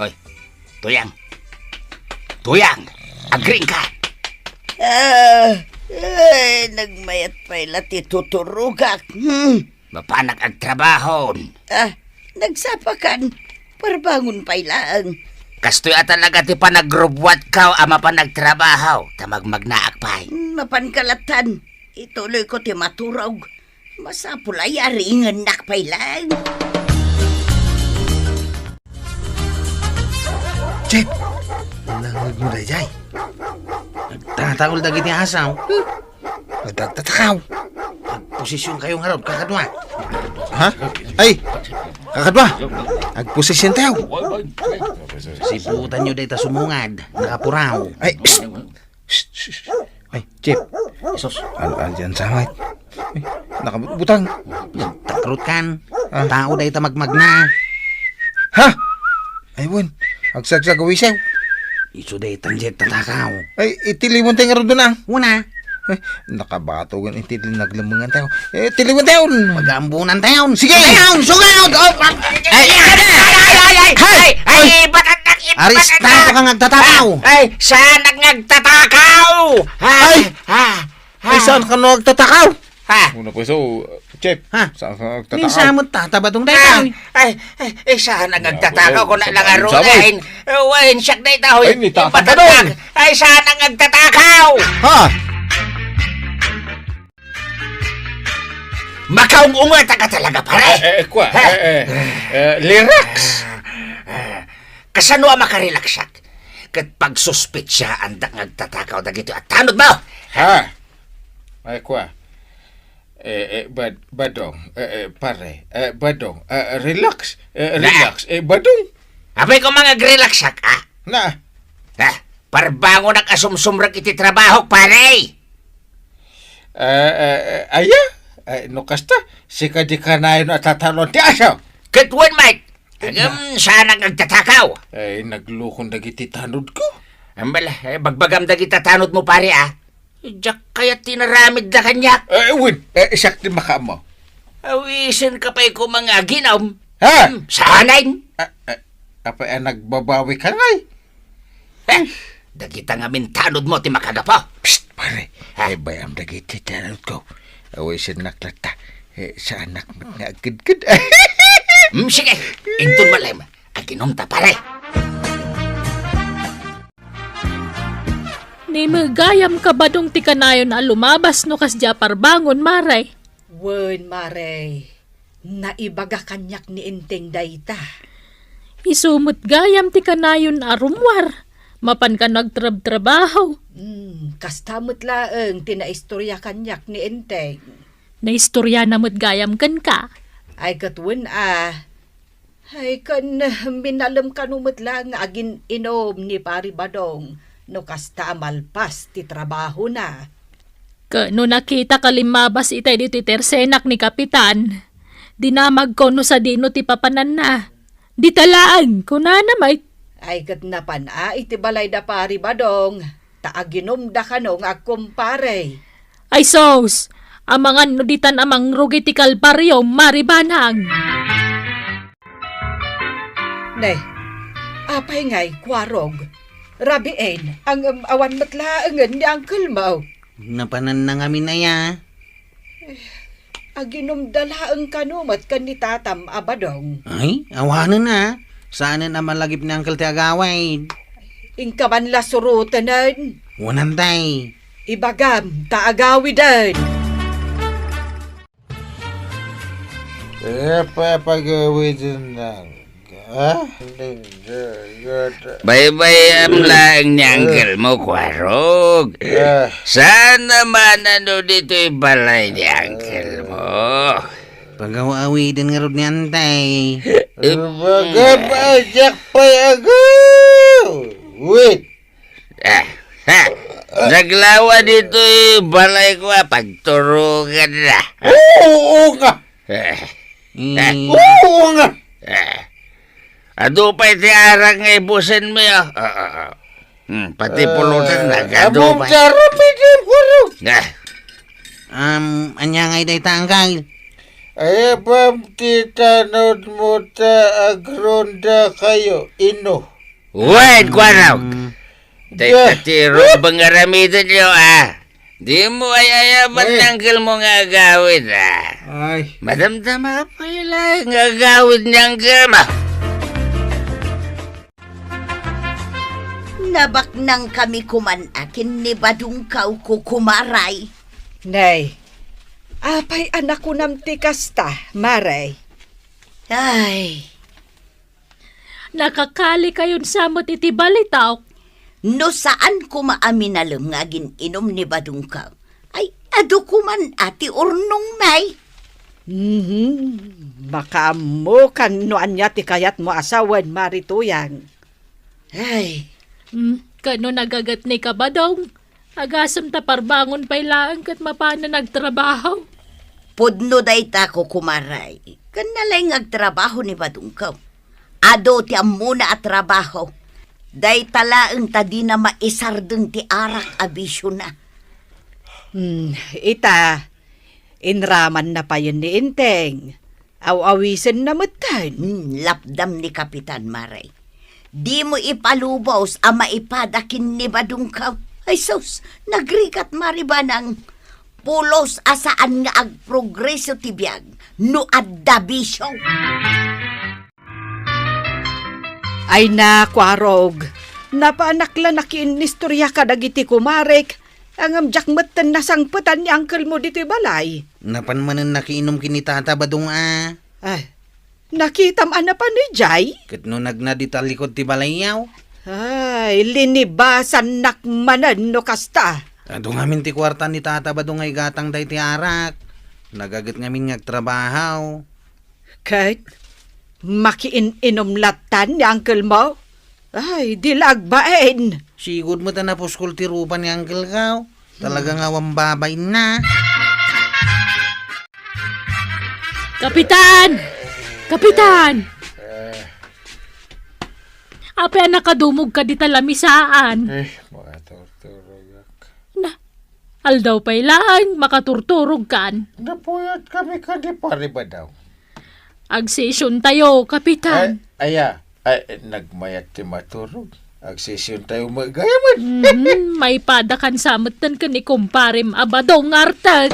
Oy, Tuyang. Tuyang, agriingka. Ah, ay, nagmayat pay la ti tuturogak. Hmm. Mapanak agtrabahon. Ah, nagsapakan. Parbangon pay laeng. Kastoy a talaga ti panagrubbuatko a mapan agtrabaho, ta magmagnaak pay. Hmm, mapanka lattan. Ituloyko ti maturog. Masapul a yaringennak pay laeng. Jeff! Nangngegmo daydiay? Nagtataol dagiti asaw. Hmm. Nagtatakaw. Agposisyon kayo ngarud, kakadua. Ha? Ay! Kakadua! Agposisyon tayo. Siputan nyo dayta sumungad. Nakapuraw. Ay! Shh! Shh! Shh! Ay, Jeff. Sus. Al-, alyan sa hangit. Ay, nakabutbutang. Nagtakrot kan. Ah. Tao dayta magmagna. Ha? Ay, wen. Agsagsagawisaw. Isu daytan jet tatakaw. Ay, iti limon tayo nga rodon, ah. Wala. Ay, nakabatogan iti naglemengan tayo. Eh, tiliwan tayo. Pagaambunan tayo. Sige! Tayo, sugaw! Oh, pa-, ay, ay, ay, ay, ay, ay, ay, ay, ay, batatnak, Aris, batatnak. Tayo kang agtatakaw. Ay, saan ang agtatakaw? Ha? Ay! Ha? Ha? Ay, saan ka no agtatakaw? Ha? Una po, so, Chef, Ha? Saan ka no agtatakaw? Minsan mo tatabadong tayo. Ay, ay, ay, saan ang agtatakaw? Kung lang arugain. Wen, siak na itaw. Ay, ni Tata Badong. Ay, saan ang agtatakaw? Ha? Makaung-unget ka talaga, pare. Eh, eh, kwa, Ha? eh, eh, eh, lyrics. Kasano a makarelaksak? Ket pagsuspetsaandak nga agtatakaw dagitoy a tanod mo. Ha? Ay, kwa. Eh, eh, bad-, badong, eh, eh, pare, eh, badong, eh, relax, eh, Na. relax, eh, badong. Apay ko mangagrelaksak, ah? Na. Ah, parbangonak a sumsumrek iti trabahok, pare. Eh, eh, eh, aya? Eh, no kasta, sika di kanayon a tatalon ti aso. Ket wen, Mike, Agam, saan ang agtatakaw? Ay, naglukon dagiti tanod ko. Ambala, eh, bagbagam dagita tanod mo, pare, ah. Diak kayat tinaramid da kaniak. Eh, wen, eh, siak ti makaammo. Awisen ka pay ko mga aginam. Ha? Hmm, saanen? Ah, ah, apay, ah, nagbabawi ka ngay? Eh, dagita ngamin tanod mo ti makagapo. Psst, pare. Ha? Eh, bayam dagiti tanod ko. Awisen nak latta. Eh, saanak met nga agkedked. Hmm, sige. Inton malem, aginom ta, pare. Ni met gayam ka badong ti kanayon a lumabas no kasdi a parbangon, mare. Wen, mare. Naibaga kaniak ni Enteng dayta. Isu met gayam ti kanayon a rummuar. Mapan ka no agtrabtrabaho. Hmm, kasta met laeng ti naistorya kaniak ni Enteng. Naistorya na met gayam kenka. Ay, ket wen a. Ay, ken minalem kano met laeng nga agin-inom ni Pari Badong no kasta a malpas ti trabahona. Ket no nakita ka limmabas itay ditoy tersenak ni Kapitan, dinamagko no sadino ti papananna. Dita laeng, kunana met. Ay, ket napan a iti balay da Pari Badong, ta aginumda kano nga agkumpare. Ay sus! Amangan no ditan a mangrugi ti kalbario, Mari Banang! Ne, apay ngay, Kuarog? Rabien, ang, um, awan met laengen ni uncle mo. Napananna ngamin aya. Aginumda laeng kano met ken ni tatam a Badong. Ay, awanen a. Saanen a malagip ni Uncle ti agawid. Inka man la surotenen. Wanan, tay. Ibagam ta agawiden. Eh, papagawiden lang. Ha? Baybayam laeng ni uncle mo, Kuarog. Ah. Saan naman ano dito'y balay ni uncle mo? Pagaw-awiden ngarud ni Antay. Baga pa, Jack, pay ago! Wait! Ah, ha? Naglawa dito'y balay ko, ah, pagturugan na. Oo nga! Eh. Eh. Oo nga. Eh. Adu pay ti arak nga ibusen mi, ah. Ah, ah, ah. Hmm, pati pulutan, eh, nagadu among pay. Karo, pwede ko rin. Eh. Um, anya nga itay tangkal? Ay, apam ti tanod mo ta agronda kayo, ino? Wen, kuanaw. Hmm. Dayta ti rumbeng aramiden yo, ah. Di mo ay ayaban ni uncle mo nga agawid, ah. Ay. Madamdama pay la nga agawid ni uncle mo. Nabaknangkami koman a ken ni Badongkaw, kukumaray. Nay, apay a nakunam ti kasta, Maray? Ay. Nakakalikayon sa met iti balitaok. No saan koma a minalem nga agin-inum ni Badongkaw, ay, adu koman a ti urnong, May. Mhm. Makaammokan no ania ti kayatmo a sawen, Mari Tuyang. Ay. Hmm, kano nagaget ni Kabadong? Agasem ta parbangon pay laeng ket mapanen agtrabaho. Pudno dayta, kukumaray. Ken nalaing agtrabaho ni Badongkaw. Adu ti ammona a trabaho. Dayta laeng ta dina maisardeng ti arak a bisiona. Hmm, ita, inramanna payen ni Enteng. Aw-awisenna metten. Hmm, lapdam ni Kapitan, Maray. Dimo ipalubos a maipada ken ni Badongkaw. Ay sus, nagrigat, Mari Banang. Pulos a saan nga agprogreso ti biag no adda bisio. Ay na, Kuarog, napaanak la nakiinnistorya kadagiti kumarek, ngem diak metten nasangpetan ni angkelmo ditoy balay. Napan manen nakiinum ken ni Tata Badong a. Ay, nakitam a napan idiay? Ket no nagna dita likud ti balayyo? Ay, linibasannak manen no kasta. Adu ngamin ti kuarta ni Tata Badong nga igatang daytoy arak. Nagaget ngamin nga agtrabaho. Ket makiin-inum latta ni uncle mo? Ay, di la agbain. Sigud met a napuskol ti rupa ni uncle ko. Talaga nga awan babainna. Kapitan! Kapitan! Apay a nakadumogka dita lamisaan? Eh, makaturturogak. Na, aldaw pay laeng makaturturogkan. Napuyatkami kadi Pari Badong. Agsesiontayo, Kapitan. Ay, aya, ay, nagmayat ti maturog. Agsesiontayo met gayamen. Mhm, maipadakan sa metten ken ni kumparem a Badong nga artek.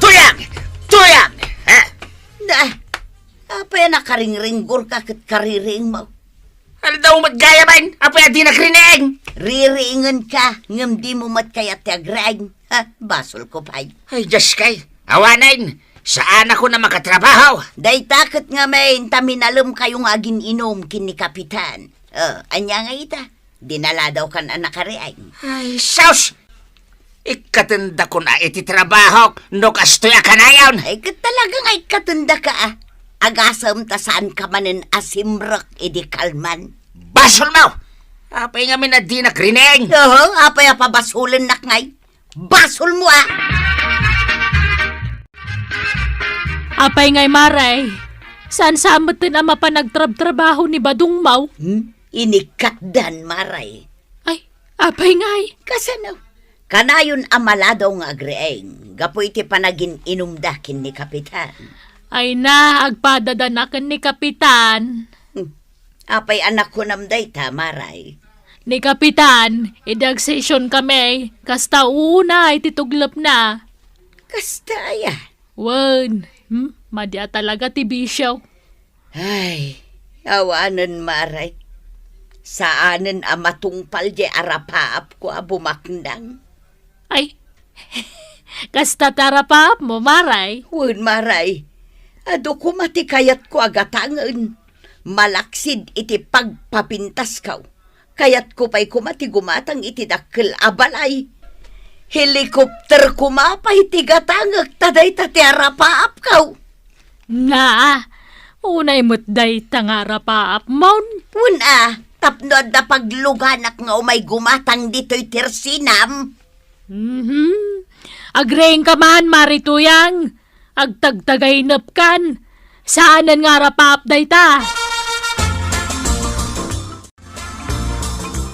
Tuyang! Tuyang! Ha? Na, apay a nakaringringgorka ket kaririingmo? Aldaw met gayamen, apay a di nagriing? Ririingenka, ngem dimo met kayat ti agriing. Ha, basolko pay. Ay, Diyos kay, awanen, saanakon a makatrabaho. Dayta ket ngamin ta minalemkayo nga agin-inum ken ni Kapitan. Oh, ania ngay ita? Di naladawkan a nakariing. Ay, sus! Ikkatendakon a iti trabahok no kastoy a kanayon. Ay, ket talaga nga ikkatendaka a. Agasem ta saanka manen a simrek idi kalman. Basolmo! Apay ngamin a di nagriing? Oho, apay a pabasolennak ngay? Basolmo a! Apay ngay, Maray? Saan sa metten a mapan agtrabtrabaho ni Badong Maw? Hmm? Inikkatdan, Maray. Ay, apay ngay? Kasano? Kanayon a maladaw nga agriing, gapu iti panagin-inumda ken ni Kapitan. Ay na, agpadadanak ken ni Kapitan. Hmm. Apay a nakunam dayta, Maray? Ni Kapitan, idi agsesionkami, kasta unay ti tuglepna. Kasta aya? Wen, hmm? Madi a talaga ti bisio. Ay, awanen, Maray. Saanen a matungpal diay arapaapko a bumaknang. Ay, kasta ti arapaapmo, Maray? Wen, Maray. Adu koma ti kayatko a gatangen. Malaksid iti pagpapintasko. Kayatko pay koma ti gumatang iti dakkel a balay. Helicopter koma pay ti gatangek ta dayta ti arapaapko. Na, unay met dayta nga arapaapmon. Wen a, tapno adda pagluganak nga umay gumatang ditoy tersinam. Mhm. Agriingka man, Mari Tuyang. Agtagtagaynepkan. Saanen nga arapaap dayta.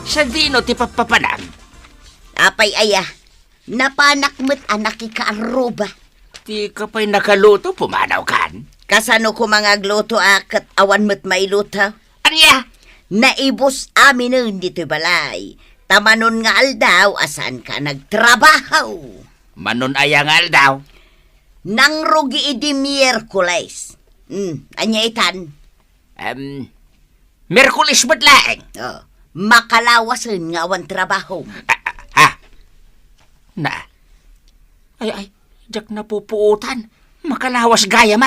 Sadino ti pappapanam? Apay aya, napanak met a nakikaarruba. Dika pay nakaluto, pumanawkan? Kasano koma nga agluto a ket awan met mailuto? Ania? Naibus aminen ditoy balay. Ta manon nga aldaw a saanka nagtrabaho. Manon aya nga aldaw? Nangrugi idi Miyerkules. Hmm, ania itan? Em, Miyerkules met laeng. Oh, makalawasen nga awan trabahom. Ah, ah, ah. Na. Ay, ay, diak napupuotan. Makalawas gayam.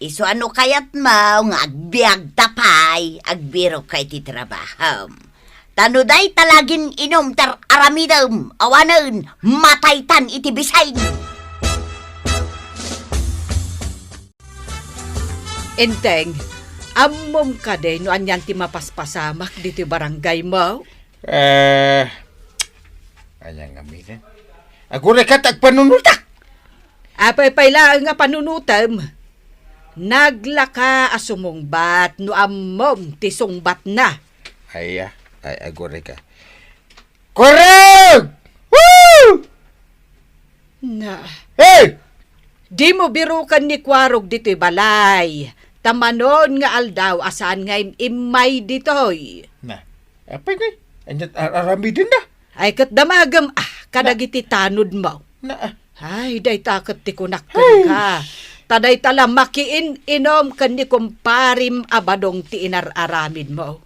Isu a no kayatmo nga agbiagta pay, agbirokka iti trabahom. Ta no dayta la gin-inum ti ar-aramidem, awanen, mataytan iti bisin. Enteng, ammom kadi no anian ti mapaspasamak ditoy barangaymo? Eh, ania ngamin? Agurayka ti agpanunotak. Apay pay laeng a panunotem? Naglaka a sumungbat no ammom ti sungbatna. Ay, ah, ay, agurayka. Kuarog! Woo! Na. Hey! Dimo biroken ni Kuarog ditoy balay. Ta manon nga aldaw a saan nga im-, immay ditoy. Na. Apay ngay? Anya ar-, aramiden na? Ay, ket damagem, ah, kadagiti tanodmo. Na, ah. Ay, dayta ket ti kunak kenka. Ay! Ta dayta la makiin-inom ken ni kumparim a Badong ti inar-aramidmo.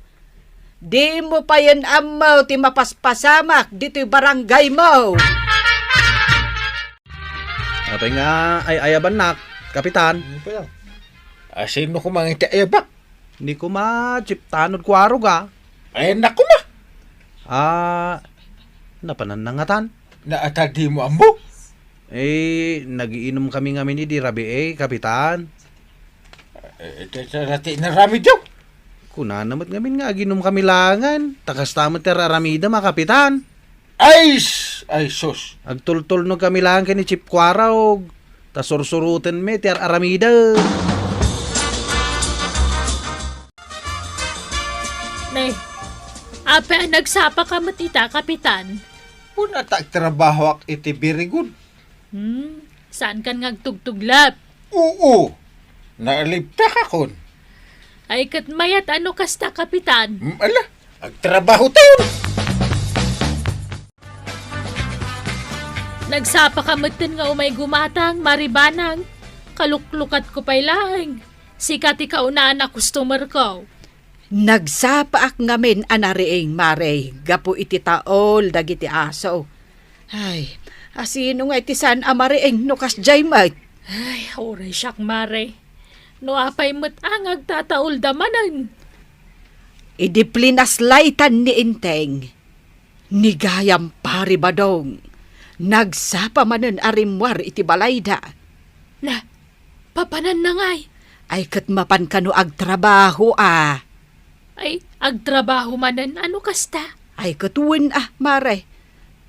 Dimo payen ammo ti mapaspasamak ditoy barangaymo. Apay nga ay-ayabannak, Kapitan? Ano pa yan? Ah, sino koma nga iti ayabak? Ni koma, Chief Tanod Kuarog, ah. Ay, naku ma! Ah, napanan na ngatan? Naatadi mo ammo? Eh, nagiinom kami ngamin idi rabii, Kapitan. Eh, iti, iti, iti, inaramid yo? Kunana met ngamin nga aginom kami langan. Ta kasta met ti ar-aramidem a, Kapitan. Ay, s-, ay, sus. Agtultulnog kami langan ken ni Chief Kuarog. Ta sursurotenmi ti ar-aramidem. Ne, apay a nagsapaka met ita, Kapitan? Kuna ta agtrabahoak iti Birigon. Hmm, saankan nga agtugtuglep? Oo, naalibtakon. Ay, ket mayat a no kasta, Kapitan. Hmm, ala, agtrabaho tayon. Nagsapaka metten nga umay gumatang, Mari Banang. Kaluklukatko pay laeng. Sika ti kaunaan a customerko. Nagsapaak ngamin a nariing, Mare, gapu iti taol dagiti aso. Ay, asino nga iti saan a mariing no kasdiay met? Ay, uray siak, Mare. No apay met a nga agtataolda manen? Idi plinaslaytan ni Enteng, ni gayam Pari Badong, nagsapa manen a rimmuar iti balayda. Na, papananna ngay? Ay, ket mapan kano agtrabaho a. Ay, agtrabaho manen a no kasta? Ay, ket wen a, Mare.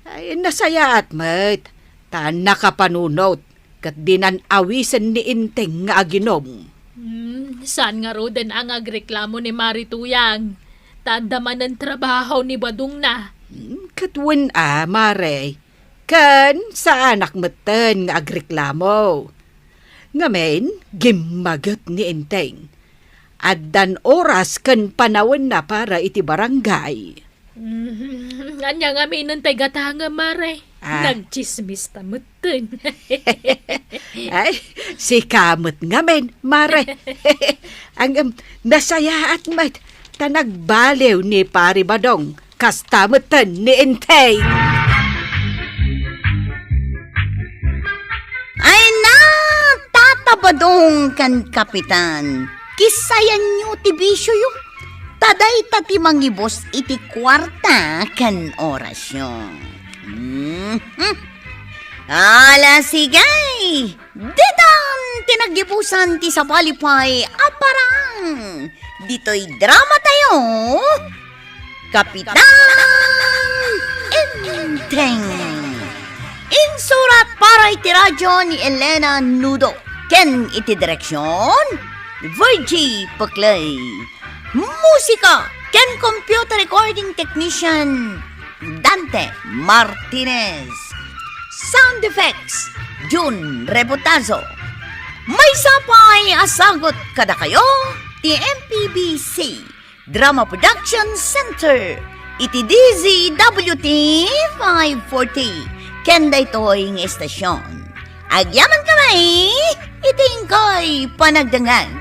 Ay, nasayaat met. Ta nakapanunot. Ket dinan awisen ni Enteng nga aginom. Hmm, saan ngaruden a nga agreklamo ni Mari Tuyang? Ta adda manen trabaho ni Badongna. Hmm, ket wen a, Mare. Ken saanak metten nga agreklamo. Ngamin, gimmaget ni Enteng. Addan oras ken panawenna para iti barangay. Mhm. Ania ngamin tay gatangem, Mare? Ah. Nagtsismis ta metten. Ay, sika met ngamin, Mare. Ang, em, nasayaat met ta nagbaliw ni Pari Badong, kasta metten ni Enteng. Ay na, Tata Badong ken Kapitan, kisayanyo ti bisioyo. Ta dayta ti mangibus iti kuarta ken orasyo. Mhm. Ala, sige. Ditan ti naggibusan ti sabali pay a parang. Ditoy drama tayo, Kapitan Enteng. Insurat para iti radyo ni Elena Nudo ken iti direksyon, Virgie Peclay. Musika ken computer recording technician, Dante Martinez. Sound effects, Jun Rebotazo. Maysa pay a sagut kadakayo ti M P B C Drama Production Center iti D Z W T five forty ken daytoy nga estasyon. Agyaman kami iti inkay panagdengngeg.